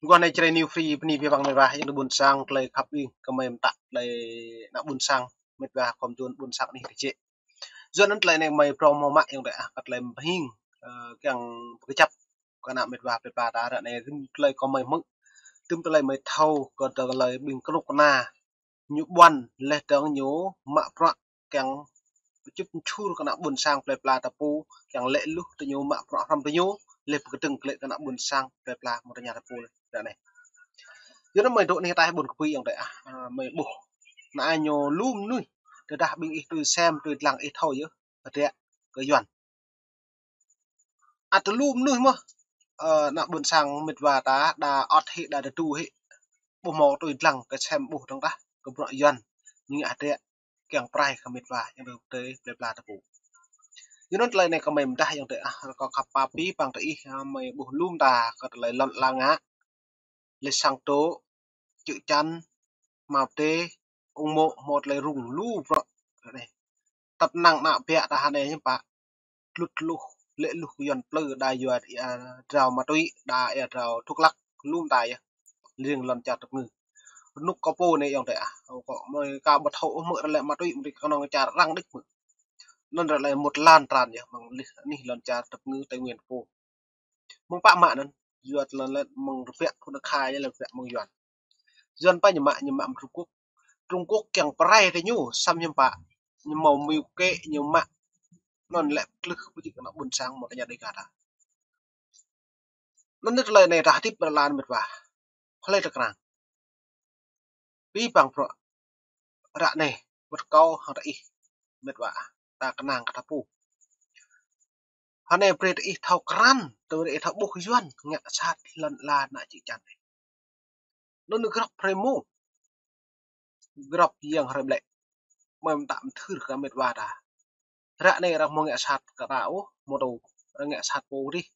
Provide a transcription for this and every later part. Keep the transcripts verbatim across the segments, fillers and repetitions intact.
Guah anai Jrai New Free, bơni biă mă mĕt wa, ayŏng adơi ƀuôn sang, tơlơi khăp ƀing, kơ mơi mơtă tơlơi ană ƀuôn sang, mĕt wa khŏm dŏ ƀuôn sang anih kơjĕ. Yua anŭn tơlơi anai mơi phrâo hmâo mă ayŏng adơi ah, kơ tơlơi mơhing, ơ, kiăng pơkơjăp kơ ană mĕt wa plơi pla ta ră anai, rĭm tơlơi kơ mơi hmư̆. Tơm tơlơi mơi thâo kơ tơlơi ƀing kơnuk kơna ñu ƀuăn laih dơ̆ng ñu mă bruă kiăng pơčŭp pơčur kơ ană ƀuôn sang plơi pla ta pô, kiăng lĕ luh tơ ñu mă bruă hrŏm tơ ñu, laih pơkơdơ̆ng klĕ kơ ană ƀuôn sang plơi pla mơ̆ng tơña ta pô laih ră anai. Yua anŭn mơi dŏ anih ataih ƀuôn kơpui ayŏng adơi ah, a, mơi ƀuh. Anai ñu lu mơnuih, tơdah ƀing ih tui sem, tui dlăng ih thâo yơh, hơdră kơ Yuan. Ăt lu mơnuih mơ̆n, ơ, ană ƀuôn sang mĕt wa ta, đa ŏt hĭ, đa tơdu hĭ. Ƀu hmâo tui dlăng kơ sem ƀuh dơ̆ng tah, kơ bruă Yuan, ñu ngă hơdră, kiăng pơrai kơ mĕt wa, ayŏng adơi tơ plơi pla ta pô. Yua anŭn tơlơi anai kơ mơi mơdah ayŏng adơi ah, rơkâo khăp pap abih bang tơ ih, a, mơi ƀuh lu mơta kơ tơlơi lŏn ala ngă. Laih sang tŏ, čư̆ čan, hmao pơdê, ung mô̆, hmâo tơlơi rŭng lu bruă. Anai. Tăp năng ană biă ta hơnai hiư̆m pă. Tlut luh, lĕ luh kơ Yuan plư, đa yua ia drao ma túy, đa ia drao thuốc lắc, lu mơta yơh. Riêng lŏn čar tơpơngư. Rơnŭk kơ pô anai ayŏng adơi ah. Kơ mơi ka ƀu thâo ôh, hmư̆ ră lĕ ma túy, mơ̆ng kơnong čar arăng đĭč hmư̆. Anŭn ră lĕ mŭt lan tran yơh, mơ̆ng laih anih lŏn čar tơpơngư Tây Nguyên pô. Mơ̆ng pă mă anŭn, yua tơlơi lĕ mơ̆ng rơbĕ phun akha yơh lĕ rơbĕ mơ̆ng Yuan. Yuan pă ñu mă, ñu mă mơ̆ng Trung Quốc. Trung Quốc kiăng pơrai tơ ñu, samơ̆ hiư̆m pă. Ñu hmâo mơyŭ kĕ, ñu mă. Anŭn lĕ klưh pơjing kơ ană ƀuôn sang mơ̆ng tơña Dega ta. Anŭn tơlơi anai ta hơdip ƀơi lŏn mĕt wa. Hlơi ta krăn. Abih bang bruă ră anai, wơ̆t kâo hăng tơ ih, mĕt wa, ta kơnang kơ ta pô. Hơnai brơi tơ ih thâo krăn, tơ brơi ih thâo ƀuh Yuan, ngă sat lŏn ala ană čư̆ čan anai. Anŭn grŏp hrơi mông. Grŏp yang hrơi ƀlĕ. Mơi mơtă mơthưr kơ mĕt wa ta. Ră anai arăng hmâo ngă sat kơ ta ôh, hmâo tŭ, arăng ngă sat pô dih.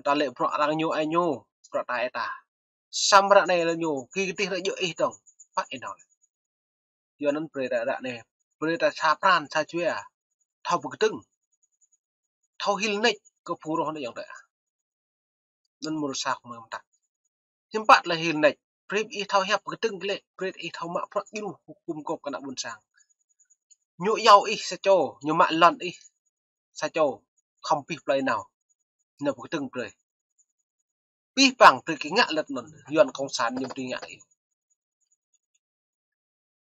Ta lĕ bruă arăng ñu ai ñu, bruă ta ai ta. Samơ̆ ră anai lĕ ñu, ki kơdih ră djơ̆ ih dơ̆ng. Pă ih nao. Yua anŭn brơi ta ră anai, brơi ta sa pran, sa jua. Thâo pơkơdơ̆ng. Thâo hil nač kơ phung roh anai ayŏng adơi ah. Anŭn mơ̆ng sa kơ mơi mơtă. Hiư̆m pă tơlơi hil nač, brơi ih thâo hiăp pơkơdơ̆ng klĕ, brơi ih thâo mă bruă djru hơkŭm gŏp kơ ană ƀuôn sang. Ñu iâu ih sa čô, ñu mă lŏn ih sa čô, khŏm abih plơi nao. Nao pơkơdơ̆ng brơi. Abih bang brơi ki ngă lĕ anŭn, Yuan cộng sản ñu brơi ngă ih.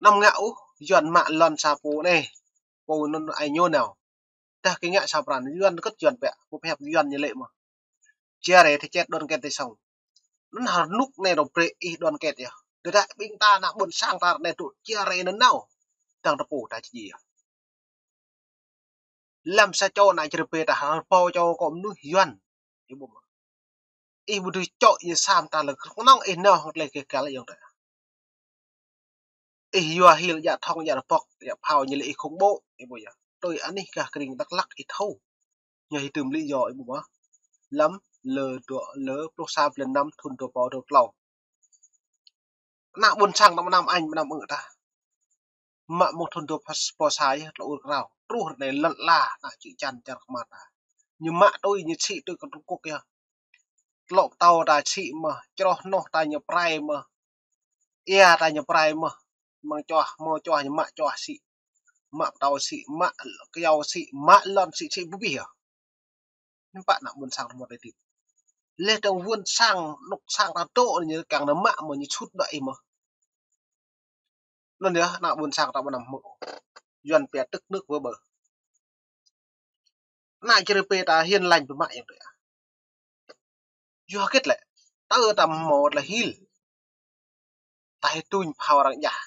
Anăm ngă ôh, Yuan mă lŏn sa pô anai, pô anŭn ai ñu nao. Dah ki ngă sa pran, Yuan kơ̆t Yuan pĕ, pô pơhiăp Yuan ñu lĕ mơ̆n. Jia rai tơčet đoàn kết tơ sŏng. Anŭn hơnŭk anai rŏ brơi ih đoàn kết yơh. Tơdah ƀing ta ană ƀuôn sang ta anai tŭ jia rai anŭn nao. Dang tơpô ta či djai yơh. Lăm sa čô ană Jrai pê ta hơpô čô kơ mơnuih Yuan. Ih ƀuh mơ̆n. Ih ƀu dưi čŏk ñu sa mơta lĕ kơnơ̆ng ih nao hăng tơlơi kơ kal ayŏng adơi. Ih yua hil djă thŏng djă rơbŏk djă phao ñu lĕ ih khủng bố, ih ƀuh yơh. Tui anih gah kơring Dak Lak ih thâo. Ñu hơdôm lý do ih ƀuh mơ̆n. Lăm lơ dua, lơ pluh sa blan năm thŭn dua rơbâo dua pluh klâo. Ană ƀuôn sang ta mơnam añ mơnam ư̆ ta. Mă mơ̆ng thŭn dua rơbâo pluh sa yơh tơlơi ur krao. Truh ră anai lŏn ala ană čư̆ čan čar kơmăt ta. Ñu mă tui, ñu sĭ tui kơ Trung Quốc yơh. Tlŏ pơtâo ta sĭ mơ̆n, čroh noh ta ñu pơrai mơ̆n. Ia ta ñu pơrai mơ̆n. Mơ̆ng čuah, hmâo čuah ñu mă čuah sĭ. Mă pơtâo sĭ, mă kyâo sĭ, mă lŏn sĭ, sĭ bơbih yơh. Hiư̆m pă ană ƀuôn sang ta mơ̆ tơdip. Laih dơ̆ng ƀuôn sang, anŏ sang ta dŏ ñu kiăng nao mă mơ̆n ñu sut đuaĭ ih mơ̆n. Anŭn yơh ană ƀuôn sang ta ƀu anăm hmư̆. Yuan pia tức nước vỡ bờ. Ană Jrai pê ta hian lành pơmă ayŏng adơi ah. Yua hơget lĕ, tơ ta hmâo tơlơi hil. Ta hĭ tuñ phao arăng djah.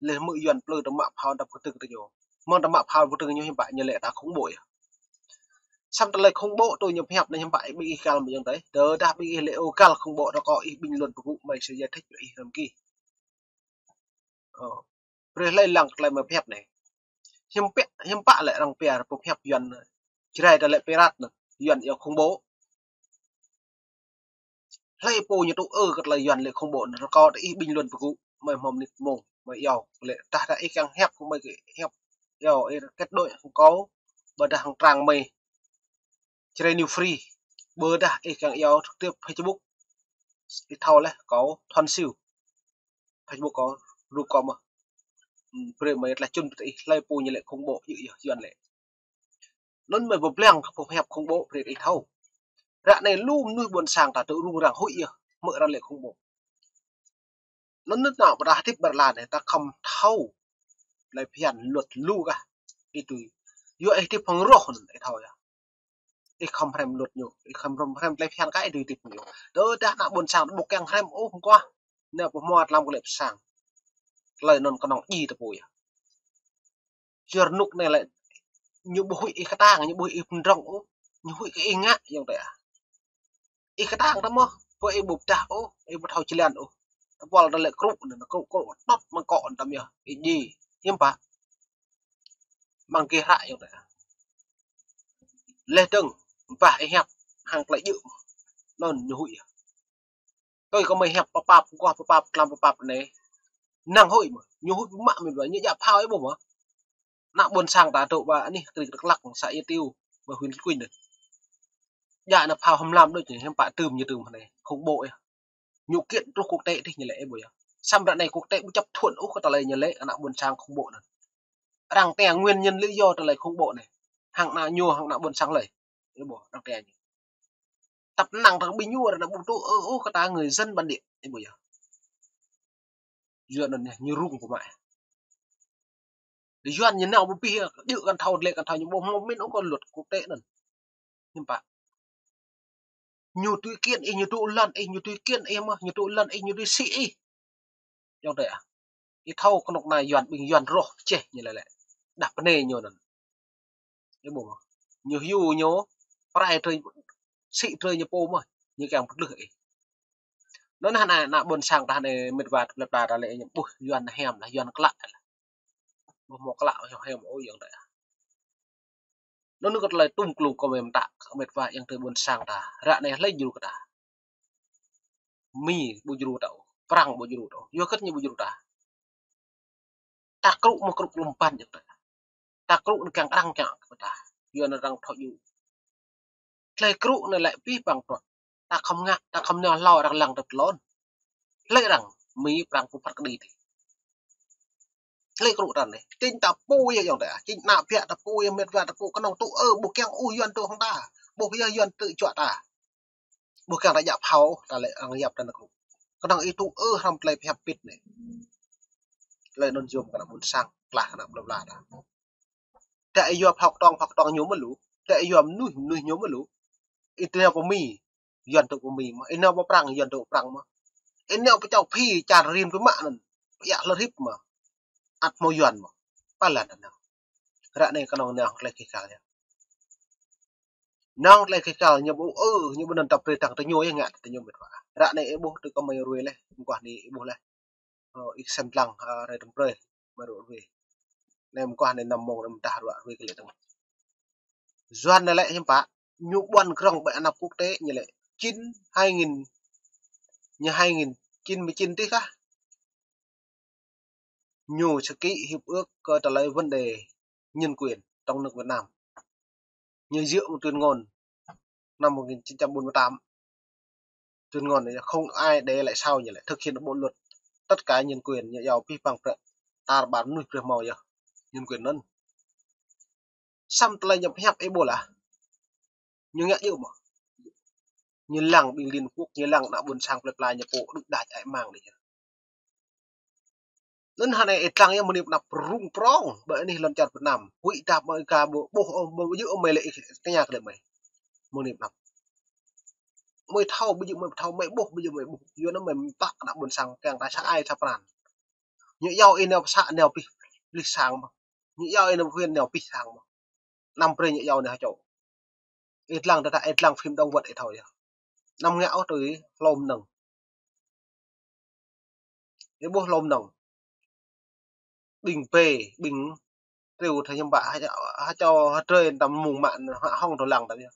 Laih hmư̆ Yuan plư ta mă phao ta pơkơdơ̆ng tơ ñu. Mơ̆ng ta mă phao pơkơdơ̆ng ñu hiư̆m pă ñu lĕ ta khủng bố yơh. Samơ̆ tơlơi khủng bố tui ñu pơhiăp anai hiư̆m pă ƀing ih găl mơ̆n ayŏng adơi. Tơdah ƀing ih lĕ ôh găl khủng bố ta kơ ih bình luận pơgŭ mơi sẽ giải thích brơi ih răm gih. Ơ. Brơi hlơi lăng tơlơi mơi pơhiăp anai. Hiư̆m pă, hiư̆m pă lĕ arăng pia pơhiăp Yuan. Jrai ta lĕ pirate anŭn. Yuan iâu khủng bố. Hlơi pô ñu tŭ ư kơ tơlơi Yuan lĕ khủng bố anŭn, rơkâo tơ ih bình luận pơgŭ, mơi hmâo mơnit mông, mơi iâu, lĕ tah dah ih kiăng hiăp kơ mơi kơ hiăp, iâu, ih kết nối hăng kâo, ƀôdah hăng trang mơi, Jrai New Free, ƀôdah ih kiăng iâu trực tiếp Facebook. Ih thâo laih kâo Thuăn Siu. Facebook kâo, rup kâo mơ̆n. Ư, brơi mơi tlaih čun pơ ih, hlơi pô ñu lĕ khủng bố, yơh, yơh, Yuan lĕ. Anŭn mơi pơblang kơ pơhiăp khủng bố brơi ih thâo. Ră anai lu mơnuih ƀôn sang ta tŭ rŭng răng huĭ yơh, hmư̆ arăng lĕ khủng bố. Anŭn anŭn nao ƀơdah hơdip ƀar lăn anai ta khŏm thâo tơlơi phiăn luật lu kah. Ih tui. Yua ih hơdip hăng roh anŭn ih thâo yơh. Ih khŏm hrăm luật ñu, ih khŏm hrăm, hrăm tơlơi phiăn kah ih tui hơdip hăng ñu. Tơdah ană ƀôn sang ƀu kiăng hrăm ôh mơguah. Nao pơhmuat lăm kơ lĕ pơsang. Tơlơi anŭn kơnơ̆ng djai tơpui yơh. Yua rơnŭk anai lĕ ñu ƀu huĭ ih kơtang, ñu ƀu huĭ ih pơdrŏng ôh, ñu huĭ kơ ih ngă ayŏng adơi ah. Ih kơtang tơ mơ̆, pơ ih ƀu pơdah ôh, ih ƀu thâo jơlan ôh. Tơpul tơlơi krŭ anŭn, krŭ, krŭ, tŏt mơ̆ng akŏ anŭn tơm yơh, ih djai, hiư̆m pă. Mơ̆ng gih hră ayŏng adơi ah. Laih dơ̆ng, ƀah ih hiăp, hăng tơlơi djơ̆ mơ̆n. Anŭn ñu huĭ yơh. Tui kơ mơi hiăp pơpap, mơguah pơpap, tlam pơpap anai. Năng huĭ mơ̆n, ñu huĭ mă mơi ƀă, ñu djă phao ih ƀuh mơ̆n. Ană ƀôn sang ta tŭ ƀă anih krik krik lak sa ia tiu, ƀă huyện Cư Kuin anai. Djă ană phao hăm lam đôč anai, hiư̆m pă tơm ñu tơm anai, khủng bố yơh. Ñu kiện truh quốc tế dih ñu lĕ ih ƀuh yơh. Samơ̆ ră anai quốc tế ƀu chấp thuận ôh kơ tơlơi ñu lĕ ană ƀôn sang khủng bố anŭn. Arăng tĕ nguyên nhân lý do tơlơi khủng bố anai. Hăng ană ñu, hăng ană ƀôn sang lơi. Ih ƀuh, arăng tĕ ñu. Tăp năng ta ƀing ñu arăng ƀu tŭ ư ôh kơ ta người dân bản địa. Ih ƀuh yơh. Yuan anŭn ñu rŭng pơmă. Yuan ñu nao ƀu pih, djơ̆ kăn thâo, lĕ kăn thâo, ñu ƀu hmâo min ôh kơ luật quốc tế anŭn. Hiư̆m pă. Ñu tui kiện ih, ñu tŭ lŏn ih, ñu tui kiện ih mơ̆n, ñu tŭ lŏn ih, ñu tui sĭ ih. Ayŏng adơi ah. Ih thâo kơnuk kơna Yuan ƀing Yuan roh čeh ñu lĕ lĕ. Đah pơnê ñu anŭn. Ih ƀuh mơ̆n. Ñu hyu ñu, prai drơi, sĭ drơi ñu pô mơ̆n. Ñu kiăng pơtlưh ih. Anŭn anai, ană ƀôn sang ta anai mĕt wa tơlơi pla ta lĕ ñu ƀuh Yuan hiam lah, Yuan klă lah. Ƀu hmâo klă hiam ôh ayŏng adơi ah. Anŭn kơ tơlơi tum klung kơ mơi mơtă, kơ mĕt wa ayŏng adơi ƀôn sang ta. Ră anai hlơi djru kơ ta. Mi ƀu djru ta ôh, Prăng ƀu djru ta ôh. Yua hơget ñu ƀu djru ta. Ta krŭ mơ̆ krŭ lŏm păn jơ̆ ta. Ta krŭ anŭn kiăng arăng kiăng kơ ta. Yua anŭn arăng thâo djru. Tơlơi krŭ anŭn lĕ pih păng truă. Ta khŏm ngă, ta khŏm nao hlâo arăng lăng tơ̆ tlôn. Hlơi arăng, Mi Prăng pơphat kơđi dih. Hlơi krŭ ta anai. Chính ta pô yơh ayŏng adơi ah. Chính ană ƀiă ta pô yơh, mĕt wa ta pô, kơnơ̆ng tŭ ư, ƀu kiăng ôh Yuan tŭ hăng ta. Ƀuh yơh Yuan tŭ čuă ta. Ƀu kiăng ta djă phao, ta lĕ arăng yap ta nao krŭ. Kơnơ̆ng ih tŭ ư hrăm tơlơi pơhiăp pit anai. Tơlơi anŭn yôm kơ ană ƀôn sang, klah kơ ană plơi pla ta. Tơdah ih yua phao kơtong, phao kơtong ñu mơ̆ lu. Tơdah ih yua mơnuih, mơnuih ñu mơ̆ lu. Ih tui nao pơ Mi, Yuan tŭ pơ Mi mơ̆n. Ih nao pơ Prăng, Yuan tŭ pơ Prăng mơ̆n. Ih nao pơ châu Phi, čar rin pơmă anŭn. Pơiă hlơr hip mơ̆n. Ăt hmâo Yuan mơ̆n. Pơlan anŭn. Ră anai kơnơ̆ng nao tơlơi kih kal yơh. Nao tơlơi kih kal ñu ƀu ư, ñu ƀu anŭn tăp brơi tăng tơ ñu yơh ngă tơ ñu mĕt wa. Ră anai ih ƀuh tui kơ mơi ruai laih, mơguah anai ih ƀuh laih. Ơ, ih sem lăng, ơ, rai tơm brơi, mơi ruai ruai. Anai mơguah anai năm mông anai mơdah ruai ruai kơ lĕ tơ̆ng. Yuan anai lĕ hiư̆m pă, ñu ƀuăn krŏng ƀơi anăp quốc tế ñu lĕ chín, hai nghìn, ñu hai nghìn chín mươi chín dih kah. Ñu sẽ ký hiệp ước kơ tơlơi vấn đề nhân quyền trong nước Việt Nam. Ñu dựa vào tuyên ngôn năm một nghìn chín trăm bốn mươi tám. Tuyên ngôn này không ai để lại sau, ñu lĕ thực hiện bộ luật tất cả nhân quyền, ñu iâu pih păng prĕ tar ƀar mơnuih brơi hmâo yơh. Nhân quyền anŭn. Samơ̆ tơlơi ñu pơhiăp ih ƀuh lah. Ñu ngă djơ̆ mơ̆n. Ñu lăng ƀing Liên Quốc, ñu lăng ană ƀôn sang plơi pla ñu pô đuč đač ai mang dih yơh. Anŭn hơnai ih lăng yơh mơ̆ng anai pơ anăp rŭng prŏng, ƀơi anih lŏn čar Việt Nam. Huĭ đah mơi ka ƀu ƀuh ôh, ƀu djơ̆ ôh mơi lĕ ih tơña kơ lĕ mơi. Mơ̆ng anai pơ anăp. Mơi thâo, ƀu djơ̆ mơi thâo, mơi ƀuh, ƀu djơ̆ mơi ƀuh. Yua anŭn mơi mơtă kơ ană ƀôn sang kiăng ta sa ai sa pran. Ñu iâu ih nao pơ să nao pih, pih sang mơ̆n. Ñu iâu ih nao pơ huyện nao pih sang mơ̆n. Năm brơi ñu iâu nao hơčô. Ih lăng tơdah ih lăng phim Đông Wut ih thâo yơh. Anăm ngă ôh tui hlô mơnơ̆ng. Ih ƀuh hlô mơnơ̆ng. Ƀing bê, ƀing triu thâo hiư̆m pă, hơčô, hơčô hơdrơi tơm mơ̆ng mă hŏng tơlăng tơm yơh.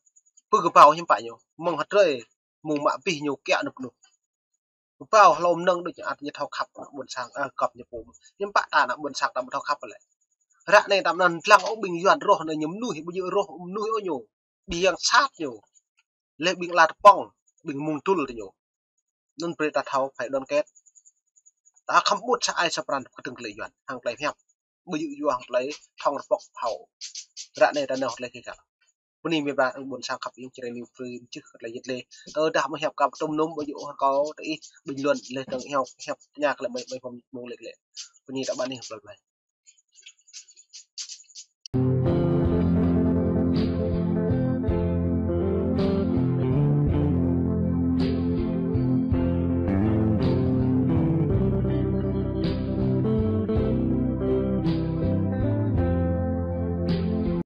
Pơ kơƀâo hiư̆m pă ñu, mơ̆ng hơdrơi mơ̆ng mă pih ñu kiă nŭp nŭp. Kơƀâo hlô mơnơ̆ng đôč ñu ăt ñu thâo khăp ană ƀôn sang, ơ, khăp ñu pô. Hiư̆m pă ta ană ƀôn sang ta ƀu thâo khăp lĕ. Ră anai tơm anŭn lăng ôh ƀing Yuan roh anai ñu mơnuih, ƀu djơ̆ roh mơnuih ôh ñu. Ƀing sat ñu. Lĕ ƀing ala tơpŏng, ƀing mơ̆ng dŭl tơ ñu. Anŭn brơi ta thâo phải đoàn kết. Ta khăm ƀuh sa ai sa pran kơtưng tơlơi Yuan hăng tơlơi hiăp. Ƀu djơ̆ yua hăng tơlơi thŏng rơpŏk hâo. Ră anai ta nao tơlơi kơ găl. Bơni mơ̆ ba ƀôn sang khăp ing čơrê niu prui mơčih kơ tơlơi yit lĕ. Tơdah mơ̆ hiăp kăp tŭm nŭm ƀu djơ̆ hăng kâo tơ ih bình luận lĕ tơng hiăp hiăp tơña kơ lĕ mơi mơi pom mông lĕ lĕ. Bơni ta ƀan ih tơlơi.